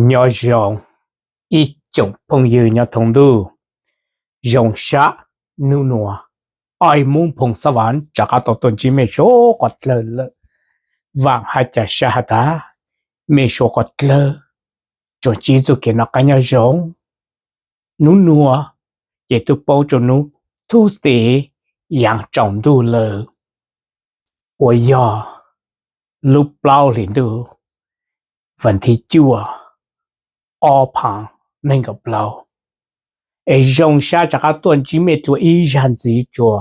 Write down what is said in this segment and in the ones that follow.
Nyob zoo ib tsoom phooj ywg nyob thoob ntuj, zoo sab nub nuav, Aib Hmoob Phoo Xab Vam rov qab tau tuaj ntsib mej suav quas dlawg lawm. Vaam has cas sab has tas mej suav quas dlawg tsuas ntsib txuj kev noj qaab nyob zoo. Nub nuav ces tub paub rua nub thub xim yaav tsaus ntuj lawm, uas yog lub plaub hlis ntuj vas thib cuaj ob phav neeg nkaum plaub. Es zoo sab rov qab tuaj ntsib mej dlua ib zag ntxiv rua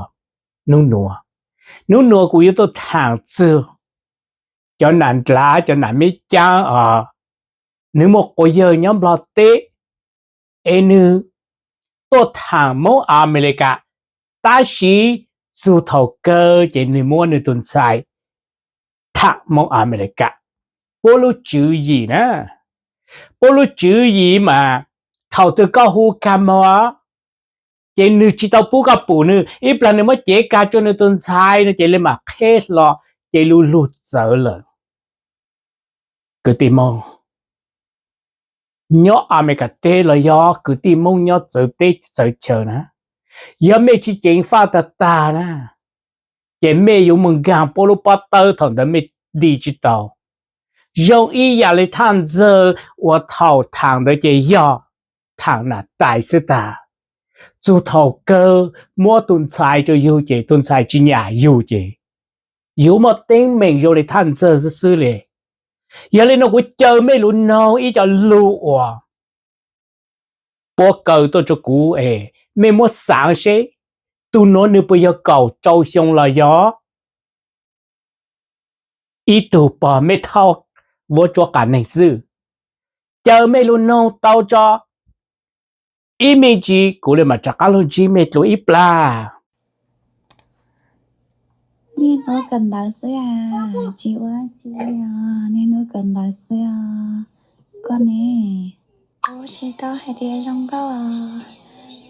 nub nuav. Nub nuav kuv yuav tuaj thaam txug cov nam ndlav cov nam meb caab os, nwg muaj quas yawg nyob Nplog teb, es nwg tuaj thaam Moob Amelikas, tab sis txug thaum kawg ces nwg muab nwg tug ntxhais thaam Moob Amelikas. Puab lub tswv yim na, puab lub tswv yim mas thaum twg koj hu kag moog, ces nwg tsi tau pub koj pum nwg, ib plag nwg muab cev kag rua nwg tug ntxhais no ces le maam qheb hlo, ces lu lug txawv lawm. Kwv tij Moob nyob Amelikas teb los yog kwv tij Moob nyob txawv teb txawv chaw na, yog mej tsi ceev faj tag tag na, ces mej yuav moog nkaag puab lub pob tawb thaum ntawd mej nti tsi tau. Zoo ib yaam le Thaj Ntxawg uas thaum thaam ntawd ces yog thaam nam tais xwb tag. Txug thaum kawg muab tug ntxhais rua yug ces tug ntxhais tsi nyam yug ces yuav muaj teeb meem zoo le Thaj Ntxawg xwb xwb le. Yog le nuav kuv caw mej lug noog ib co lug uas puab kaw tuaj rua kuv es mej muab xaav seb tug nuav nwg puas yog kaum rau xyoo los yog ib tug pog meb thaub vuab tsuab qas neeg xwb. Caw mej lug noog tau tso, ib me ntsis kuv le maam rov qab lug ntsib mej dlua ib plag. Niaj hnub kawm ntawv xwb, tsis ua tsi os, niaj hnub kawm ntawv xwb os. Koj ne? Kuv tsis tau hais tias zoo nkauj os,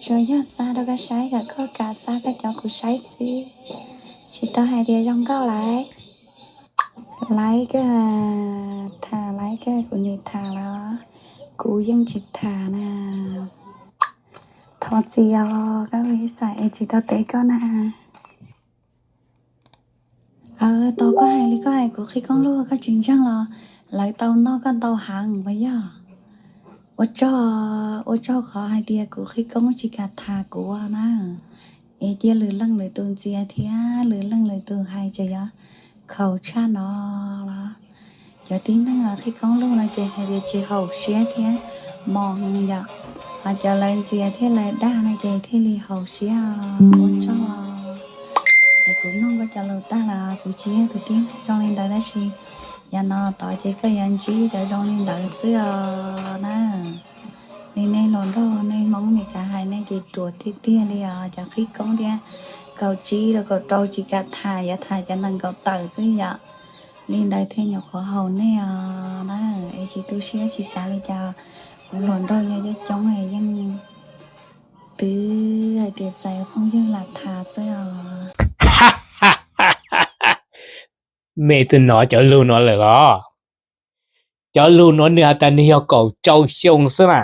tsuas yog xa rau koj saib kom koj kam xa koj cov kuv saib xwb, tsis tau hais tias zoo nkauj lawm. Laiv kawg, tham laiv kawg, kuv nim tham los kuv yeej tsis tham na. Thov txim os, koj ib xam es tsis tau teb koj na. Tau koj hais li koj hais kuv qhib koob lug koj tsis ntseeg los lawv tau noj koj ntau heev puas yog? Ua tsaug, ua tsaug qhov hais tias kuv qhib koob tsis kam tham kuv na. Es cia lwm leej lwm tus ntxias thiab lwm leej lwm tus hais tseem yuav khaus tshaj no los. Cov tib neeg qhib koob lug no ces hais tias tsis haum siab thiab mos yom, ho cov lawv ntxias thiab lawv dag no ces thiaj li haum siab. Ua tsaug. Es kuv noog koj cov lus tag los kuv tsis yog tus tib neeg zoo li ntawd tab sis yog no tod ces koj yuav ntsib cov zoo li ntawd xwb os na. Li nej hluas nraug nej Hmoob Meskas hais nej ces ruam tiag tiag li os, cov qhib koob thiab kaum tsib rau kaum rau tsis kam tham, yuav tham cov nees nkaum tawm xwb yom. Li ntawd thiaj nyuam qhuav haum nej os na. Es tsis tu siab tsis xav li cas, kuv hluas nraug yog coob coob yeej twb hais tias txais phooj ywg lam tham xwb os. Mej twb nov cov lug nuav lawm los? Cov lug nuav nwg has tas nwg yog kaum rau xyoo xwb na.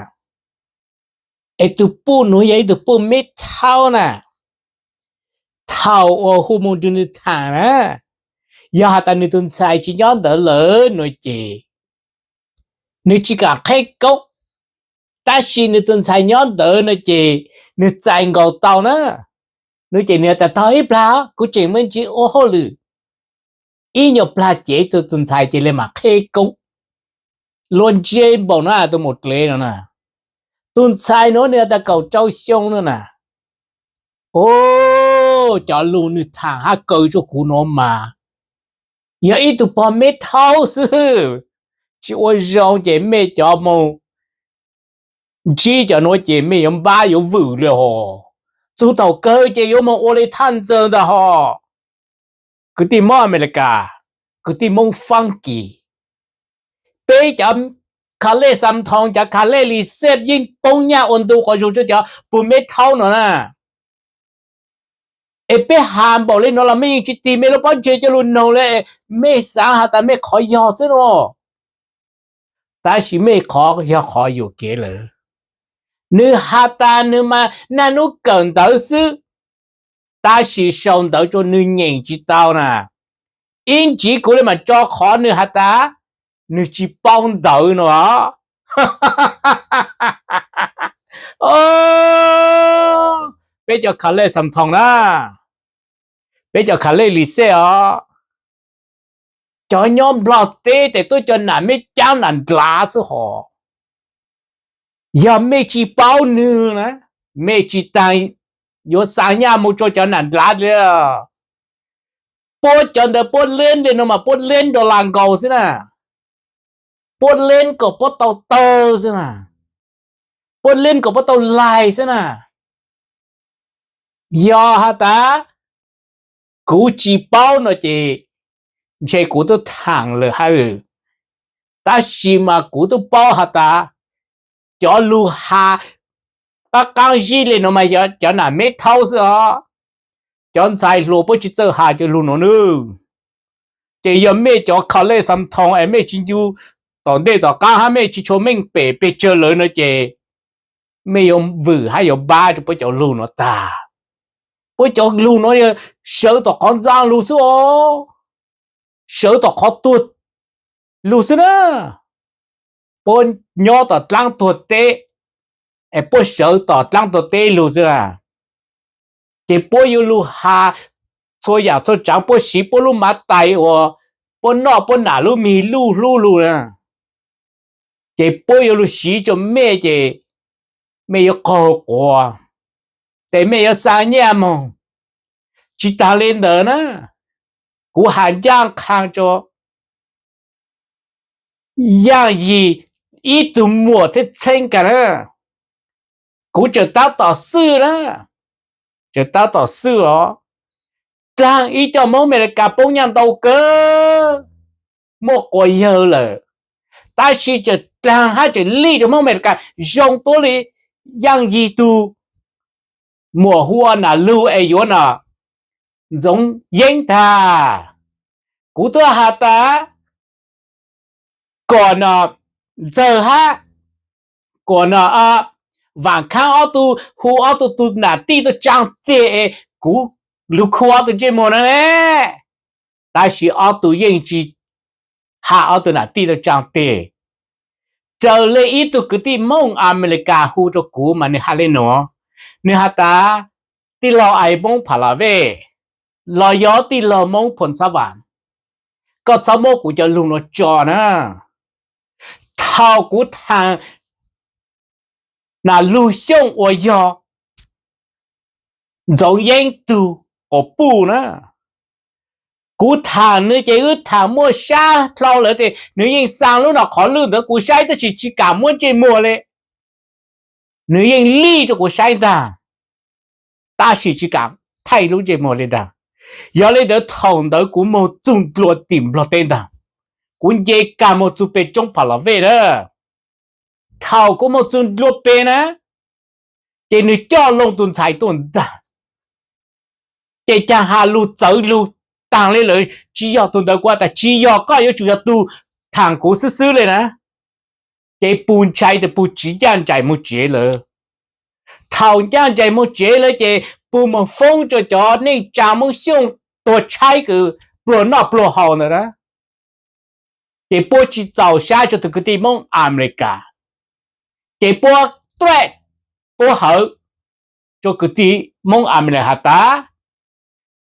Es tug puj nuav yog ib tug puj meb thaub na. Thaum uas hu moog rua nwg tham na, yog has tas nwg tug ntxhais tsis nyob ntawd lawm no ces nwg tsis kam qheb koob, tab sis nwg tug ntxhais nyob ntawd no ces nwg txais nkaus tau na. No ces nwg tas tog ib plag kuv tseem muaj ntsis ua hauj lwm, ib nyuag plag ces tug ntxhais ces le maam qheb koob. Luag ntsia npaum no tus maum dlev no na, tus ntxhais nuav nwg tas kaum rau xyoo no na. O, cov lug nwg tham hab kaw rua kuv nuav mas yog ib tug pog meb thaub xwb. Tsis ua zoo ces mej cov moog ntsib cov nuav ces mej yuav npab yuav vwm li hos. Txug thaum kawg ces yuav moog ua li Thaj Ntxawg ntag hos. Kwv tij Moob Amelikas, kwv tij Moob Faab Kis, peb cov Khalej Xam Thoo, cov Khalej Lis Xej yeej poob nyaj ua ntu quas zug rua cov puj meb thaub no na. Es peb has npaum li no los mej yeej tsis tig mej lub pob ntseg coj lug noog le, mej xaav has tas mej qhov yog xwb no. Tab sis mej qhov yog qhov yuam kev lawm. Nws has tas nws mas naj nub kawm ntawv xwb, tab sis sau ntawv rua nws nyeem tsi tau na. Ib ntsiv kuv le maam tso qhov nws has tas nws tsi paub ntawv no. Peb cov kha lej xam thoos na, peb cov kha lej lis xej os, cov nyob Nplog teb tes tuab cov nam meb caab nam ndlav xwb hos. Yog mej tsi paub nwg na, mej tsi taag yuav xaa nyaj moog rua cov nam ndlav li. Puab cov ntawd puab leeb le nuav mas puab leeb dollar nkaus xwb na. Puab leeb kom puab tau tawg xwb na. Puab leeb kom puab tau laig xwb na. Yog has tas kuv tsi paub no ces ntshe kuv tub thaam lawm hab. Tab sis mas kuv tub paub has tas cov lug has qaab qaab zib le nuav mas yog cov nam meb thaub xwb os. Cov ntxhais hluas puab tsi txawj has cov lug nuav nawb. Ces yog mej cov kha lej xam thoos es mej tsi ncu tom ntej tom qaab hab mej tsi tshua meej pem peg tsawg lawm no ces mej yuav vwm hab yuav npab rua puab cov lug nuav tag. Puab cov lug nuav yog sawv tom qhov ntxaa lug xwb os, sawv tom qhov tuag lug xwb na. Puab nyob tom dlaab tuag teb es puab sawv tom dlaab tuag teb lug xwb na. Ces puab yuav lug has txhua yaam txhua tsaav, puab siv puab lub mav tais uas puab noj puab nam lub mig luj hlub lug na. Ces puab yuav lug siv rua mej ces mej yuav qaug quav, ces mej yuav xaa nyaj moog. Tsi taag le ntawd na, kuv has ncaaj qha rua Yaaj Yig ib tug muam txheeb txheeb kag na, kuv tseem tab tom xwj na, tseem tab tom xwj os. Dlaag ib co Moob Amelikas poob nyaj ntau kawg, muaj quas yawg lawm, tab sis tseem dlaag hab tseem lij rua Moob Amelikas zoo tuab li Yaaj Yig tug muam hu ua Nam Lug es yuav Nam Ntxoov Yeeb tag. Kuv twb has tas kom Nam Ntxawg hab kom Nam Vaam Khaab ob tug hu ob tug tug nam tij tuaj tsaa teg es kuv lug khu ob tug ntsej muag na ne. Tab sis ob tug yeej tsi has ob tug nam tij tuaj tsaa teg. Raws le ib tug kwv tij Moob Amelikas hu rua kuv mas nwg has le nuav, nwg has tas, tij laug Ais Moob Pham Las Vej, los yog tij laug Moob Phoos Xab Vaam, koj txhob muab kuv cov lug nuav tso na. Thaum kuv thaam Nam Lug Xyooj uas yog Ntxoov Yeeb tug quas puj na, kuv thaam nwg ces wb thaam muaj sab dlhau lawm tes nwg yeej xaa lub no qhov lwj ntawd kuv saib tab sis tsi kaam muab ntsej muag le. Nwg yeej lij rua kuv saib ntag, tab sis tsi kaam thaij lub ntsej muag le ntag. Yog le ntawd thaum ntawd kuv moog txug ntua tim Nplog teb ntag, kuv nce kag moog txug peg roob Pham Las Vej na. Thaum kuv moog txug ntua peg na, ces nwg coj loo tug ntxhais tuaj ntag. Ces caag has lug txawv lug taag le lawm, tsi yog tug ntawd kuv has tas tsi yog, koj yuav tsum yog tug thaam kuv xwb xwb le na. Ces puj ntshai tes puj tsiv ncaaj nraim moog tsev lawm. Thaum ncaaj nraim moog tsev lawm ces puj moog foob rua cov neej tsaa Moob Xyooj tuag tshaib kws pluag noj pluag haus ntawd na. Ces puab tsi txaus sab rua tug kwv tij Moob Amelikas, ces puab tuaj, puab hawv rua kwv tij Moob Amelikas has tas,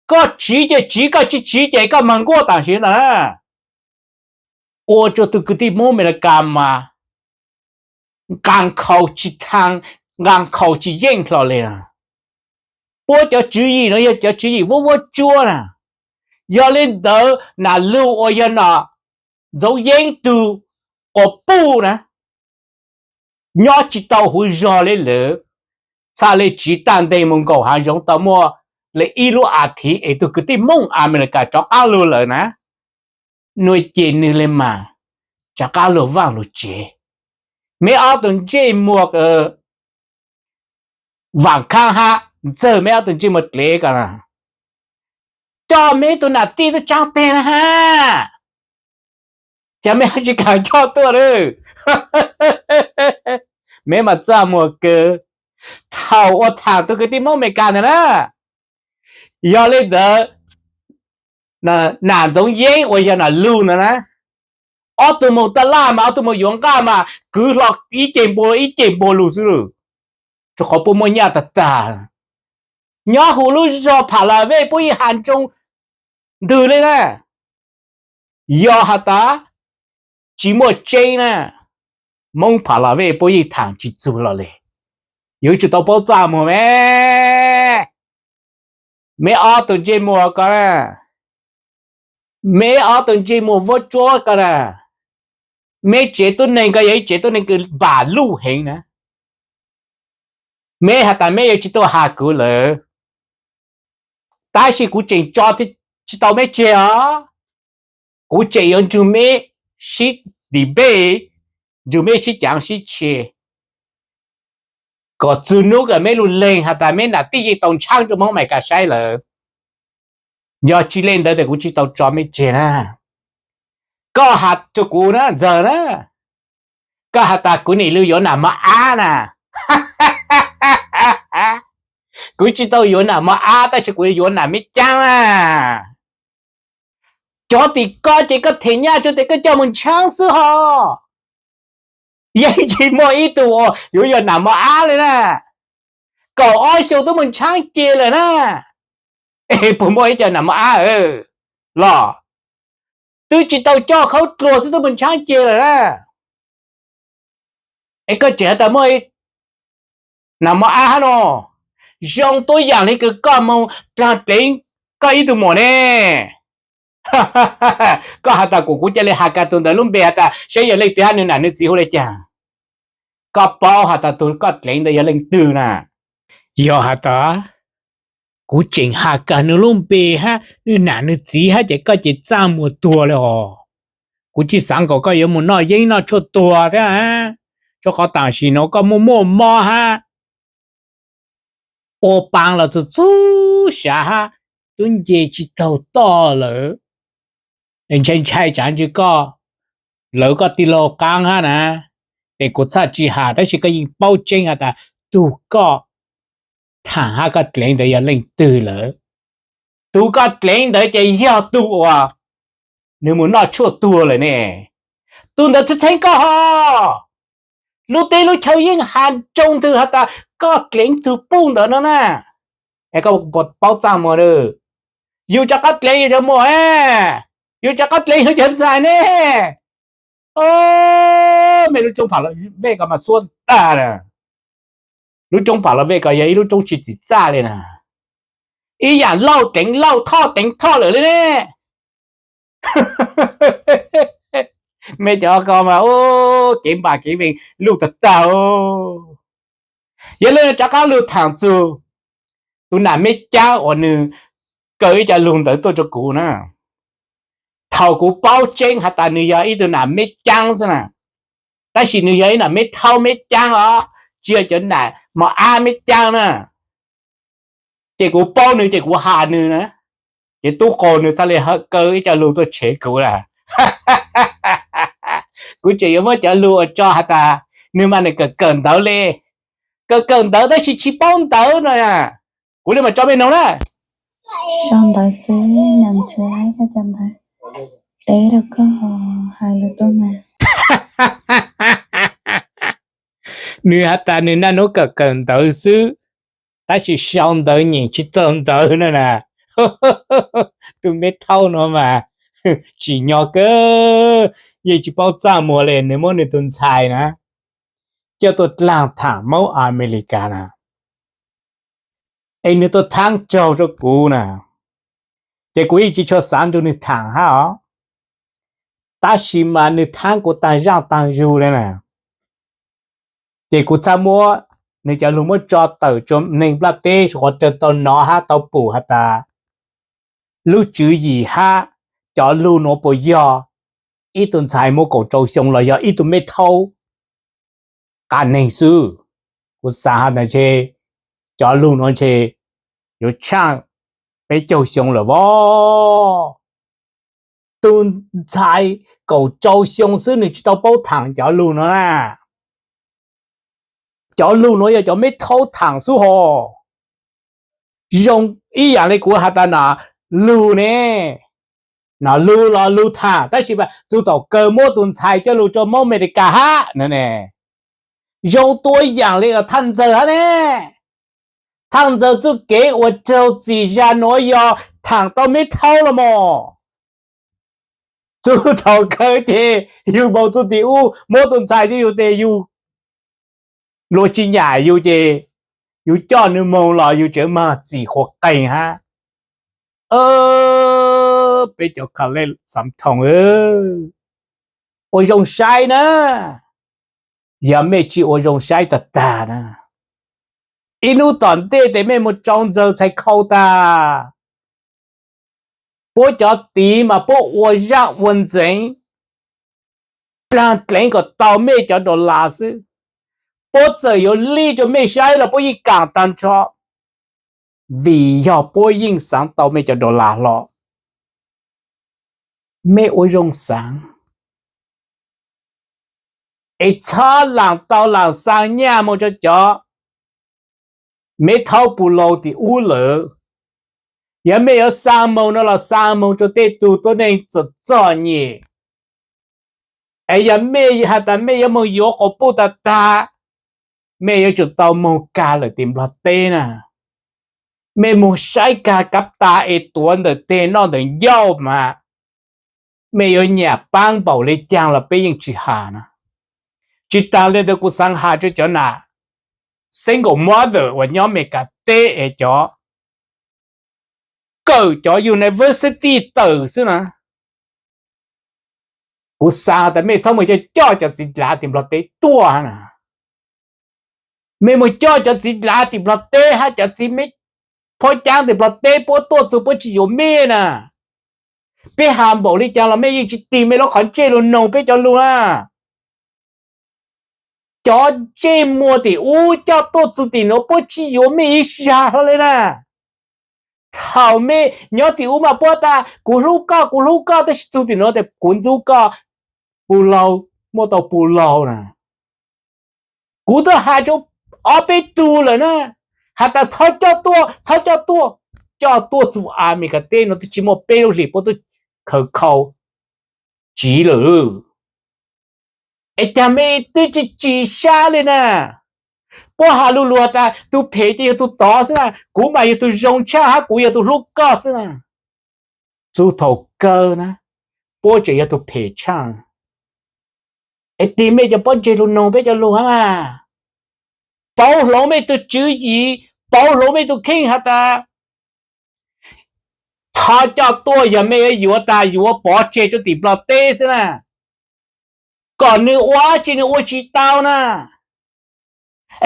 koj tsiv ces tsiv, koj tsi tsiv ces koj maag nkuaj taam sim ntag na. Ua rua tug kwv tij Moob Amelikas mas nqaa khaus tsi thaam, nqaa khaus tsi yeej hlo le na. Puab cov tswv yim no yog cov tswv yim vuab vuab tsuab na. Yog le ntawd Nam Lug uas yog Nam Ntxoov Yeeb tug quas puj na, nyob tsi tau huv zog le lawm. Txhaj le tsiv taag nteg moog nkaum haav zoov tau muaj le ib lub as thiv es tug kwv tij Moob Amelikas rov qaab lug lawm na. Nua ces nwg le maam rov qaab lug vaaj lug tsev. Meb ob tug ntsej muag Vaam Khaab hab Ntxawg, meb ob tug ntsej muag dlev ko na, coj meb tug nam tij tuaj tsaa teg na hab. Cas meb tsi kaam coj tuaj lawm? Meb mas txaj muag kawg. Thaum uas tham tus kwv tij Hmoob Amelikas ntawd na, yog li ntawd, Nam Ntxoov Yeeb uas yog Nam Lug ntawd na, ob tug mus taj laj mas ob tug mus yuav nqaj mas kwv hlo ib ceg npua ib ceg npua lug xwb, rau qhov puas muaj nyaj tag tag. Nyob hauv lub zog Pha La Vej puab yeej has nroo ntws li na. Yog has tas tsis muaj tseeb na, Hmoob Pha La Vej puab yeej tham tsis txug los li. Yuav tsum tau paub txaj muag me. Meb ob tug ntsej muag ko na, meb ob tug ntsej muag vuab tsuab ko na, meb tsev tuab neeg ko yog ib tsev tuab neeg kws npam luj heev na. Meb has tas meb yuav tsis tau has kuv lawm, tab sis kuv tseem tso tsis tau meb tseg os. Kuv tseem yuav nrug meb sib debate, nrug meb sib caav sib tseg, kom txug hnub kawg meb lug lees has tas meb nam tij yeej tau ntshaav rua Hmoob Amelikas saib lawm. Yog tsis le ntawd tes kuv tsis tau tso mej tseg na. Koj has rua kuv na Ntxawg na, koj has tas kuv nim lug yuav nam mos ab na. Kuv tsis tau yuav nam mos ab tab sis kuv yuav nam meb caab na. Cov tim ko ces koj them nyaj rua tes koj coj moog ntshaab xwb hos. Yeej tsis muaj ib tug uas yuav yog nam mos ab le na. Kaum ob xyoo twb moog ntshaab ce lawm na. Puas muaj ib co nam mos ab los? Twb tsis tau coj khaub dluag xwb twb moog ntshaab ce lawm na. Es koj tseem has tas muaj nam mos ab hab no. Zoo tuab yaam le kws koj moog dlaag dleev koj ib tug muam ne. Koj has tas kuas kuv ca le has kag tug ntawd lub npe has tas saib yog leej twg hab nwg nam nwg txiv hu le caag. Koj paub has tas tug koj dleev ntawd yog leej twg na? Yog has tas kuv tseem has kag nwg lub npe hab nwg nam nwg txiv hab ces koj ces txaj muag tuag le os. Kuv tsis xaav kom koj yuav mus noj yeeb noj tshuaj tuag thiab, rua qhov tam sim nuav koj muaj muaj mob hab ua paa los txug txug sav hab tub nce tsis taug toj lawm. Ntshai ntshai tsaav ntsis koj, lawv koj tij laug qaab hab na. Ces kuv txhaj tsis has tab sis koj yeej paub tseeb has tas tug koj thaam hab koj dleev ntawd yog leej twg lawm. Tug koj dleev ntawd ces yog tug uas nwg mus noj tshuaj tuag lawm ne. Tug ntawd txheeb txheeb koj hos. Lub teb lub chaw yeej has nroo ntws has tas koj dleev tug puj ntawd no na. Es koj paub txaj muag lawm. Yug rov qab dleev yug cov muam, yug rov qab dleev yug cov ntxhais ne. Mej lub roob Pha La Vej ko mas xuab tag na. Lub roob Pha La Vej ko yog ib lub roob tsis txim txaj li na. Ib yaam Lauj deev Lauj, Thoj deev Thoj lawm li ne. Mej cov ko mas kev npam kev vees luj tag tag. Yog le rov qab lug thaam txug tus nam Meb Caab uas nwg kaw ib co lug ntawd tuaj rua kuv na. Thaum kuv paub tseeb has tas nwg yog ib tug nam Meb Caab xwb na, tab sis nwg yog ib nam Meb Thaub Meb Caab os, tsis yog cov nam mos ab Meb Caab na. Ces kuv paub nwg ces kuv has nwg na, ces tub qaug nwg txhaj le kaw ib co lug tuaj tshev kuv na. Kuv tseem yuav muab cov lug uas tso has tas nwg mas nwg kawm kawm ntawv le, kawm kawm ntawv tab sis tsis paub ntawv no. Kuv le mas tso mej noog na. Sau ntawv xwb, nws tsis laib koj cov ntawv. Deb rau koj hais lus tuaj mas. Nws has tas nws naj nub kawm kawm ntawv xwb, tab sis sau ntawv nyeem tsis tau ntawv na na. Tus Meb Thaub no mas tsim nyog kawg, yeej tsis paub txaj muag li. Nws muab nws tus ntxhais na coj tuaj dlaag thaam Hmoob Amelikas na, es nws tuaj thaab raug rau kuv na, ces kuv yeej tsis tshua xaav nrug nws thaam hab os. Tab sis mas nws thaab kuv taag zaaj taag zug le na, ces kuv txhaj muab nws cov lug muab tso tawm rua neeg nplaj teb sua quav tau nov hab tau pum has tas lub tswv yim hab cov lug nuav puas yog ib tug ntxhais muaj kaum rau xyoo los yog ib tug Meb Thaub qas neeg xwb. Kuv xaav has tas ntshe cov lug nuav ntshe yuav tshaaj peb caug xyoo lawm vov. tus ntxhais kaum rau xyoo xwb nws tsis tau paub thaam cov lug no na. Cov lug no yog cov meb thaub thaam xwb hos. Zoo ib yaam le kuv has tas no, lug ne, no lug los lug thaam tab sis mas txug thaum kawg muab tus ntxhais coj lug rua Moob Amelikas hab no ne. Zoo tua yaam le thaj ntxawg hab ne. Thaj ntxawg txuj kev uas raug txim zag nuav yog thaam tau meb thaub los mog. Txug thaum kawg ces yug moog txug tim ub muab tus ntxhais rua yug tes yug, luag tsis nyam yug ces yug coj nws moog los yug tseem mag txim qhuav qeeg hab. Peb cov kha lej xav thooj, ua zoo saib na. Yog mej tsis ua zoo saib tag tag na, ib nub tom ntej tes mej moog tsau ntxawg txhais khau tag. Puab cov tiv mas puab ua zaaj ua ntxeev, dlaag dleev kom tau mej cov dollar xwb. Puab txawm yuav lij rua mej saib los puab yeej kaam tag nrho, vim yog puab yeej xaav tau mej cov dollar hlo. Mej ua zoo xaav, es txhob laam tau laam xaa nyaj moog rua cov meb thaub puj laug tim ub lawm. Yog mej yuav xaa moog no los xaa moog rua tej tug tuab neeg txom txom nyem. Es yog mej has tas mej yuav moog yuav quas puj tag tag, mej yuav tsum tau moog kag lawm tim Nplog teb na. Mej moog saib kag kab tas es tuav ntawm teg noj ntawm ncauj mas mej yuav nyam paab npaum le caag los peb yeej tsis has na. Tsis taag le ntawd kuv xaav has rua cov nam single mother uas nyob Amelikas teb es cov kawm cov university tawm xwb na. Kuv xaav tas mej txhob moog coj coj cov txiv dlav tim Nplog teb tuaj na. Mej moog coj cov txiv dlav tim Nplog teb hab cov txiv meb phob caab tim Nplog teb puab tuaj txug puab tsis yuav mej na. Peb has npaum le caag los mej yeej tsis tig mej lub qhov ntsej lug noog peb cov lug na. Cov ntsej muag tim ub coj tuaj txug tim nuav puab tsis yuav mej ib zag hlo le na. Thaum mej nyob tim ub mas puab tas kuv hlub koj kuv hlub koj tab sis txug tim nuav tas kuv ntxub koj puj laug, muaj tau puj laug na. Kuv twb has rua ob peb tug lawm na, has tas txhob coj tuaj txhob coj tuaj, coj tuaj txug Amelikas teb nuav twb tsis muaj peb lub hlis puab twb khaws khau tsiv lawm. Es cas mej twb tsis tsim sab le na. Puab has lu lug tas tug phem ces yog tug tod xwb na, kuv mas yog tug zoo tshaj hab kuv yog tug hlub koj xwb na. Txug thaum kawg na, puab tseem yog tug phem tshaj. Es tig mej cov pob ntseg lug noog peb cov lug hab mas. Pauv hloov mej tug tswv yim, pauv hloov mej tug kheej has tas txhob coj tuaj, yog mej yuav yuav tas yuav pov tseg rua tim Nplog teb xwb na, kom nws ua dab tsi nws ua tsis tau na.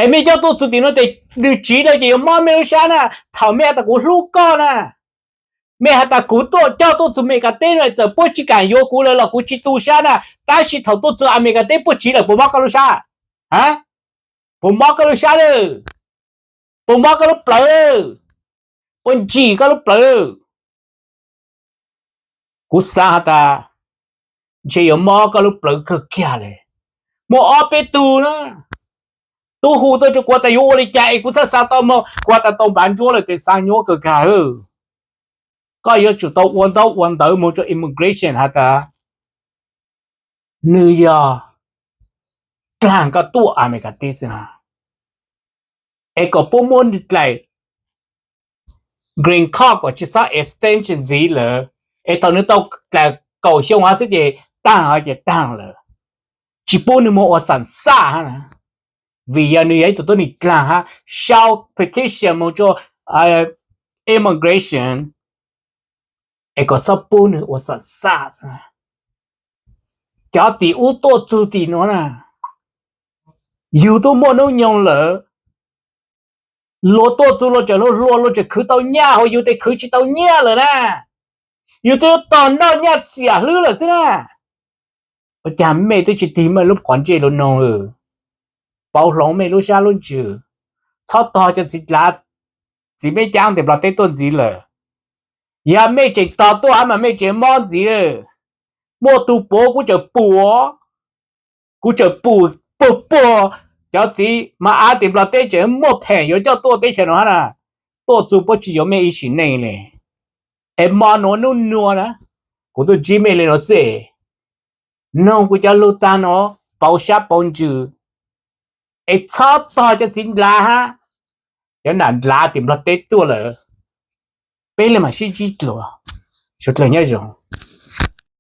Es mej coj tuaj txug tim nuav tes nws tsiv lawm ces yuav mob mej lub sab na. Thaum mej has tas kuv hlub koj na, mej has tas kuv tuaj coj tuaj txug Amelikas teb nuav txawm puab tsis kaam yuav kuv lawm los kuv tsis tu sab na, tab sis thaum tuaj txug Amelikas teb puab tsiv lawm puas mob koj lub sab? Puas mob koj lub sab lawm? Puas mob koj lub plawv? Puas ntsim koj lub plawv? Kuv xaav has tas ntshe yuav mob koj lub plawv kawg kiag le. Muaj ob peb tug na, tub hu tuaj rua kuv tas yuav ua li cas es kuv txhaj xaav tau moog, kuv tas tau npav ntsuab lawm tes xaav nyuab kawg kiag. Koj yuav tsum tau ua ntaub ua ntawv moog rua immigration has tas nws yog dlaag koj tuaj Amelikas teb xwb na, es kom puab muab nws dlaim green card kom tsis xob extension ntxiv lawm, es thaum nws tau dlaim kaum xyoo hov xwb ces taag hov ces taag lawm, tsis pub nws moog ua xam xaj hab na, vim yog nws yog ib tug tuab neeg dlaag hab sau petition moog rua immigration es kom txhob pub nws ua xam xaj. Cov tim ub tuaj txug tim nuav na, yug tub muaj noob nyoog lawm, luag tuaj txug luag tseem hlua hlua luag tseem khwv tau nyaj hauv yug tes khwv tsis tau nyaj lawm na, yug twb yuav tog noj nyaj txiam hlwb lawm xwb na. Ua cas mej twb tsis tig mej lub qhov ntsej lug noog, pauv hloov mej lub sab lub ntsws, txhob tog cov txiv dlav txiv meb caab tes Nplog teb tuaj ntxiv lawm. Yog mej tseem tog tuaj hab mas mej tseem mob ntxiv lawm. Muaj tus puav kuv txawm pum, kuv txawm pum puag puag. Cov txiv mas av tim Nplog teb tseem muaj pheem yuav coj tuaj teb chaws no hab na, tuaj txug puab tsi yuav mej ib sim neej le. Es mo nuav nub nua na, kuv tuaj ntsib mej le nuav xwb. Noog kuv cov lug taag nuav pauv sab pauv ntsws, es txhob tog cov txiv ndlav hab cov nam ndlav tim Nplog teb tuaj lawm. Peb le maam sib ntsib dlua, suav dlawg nyob zoo.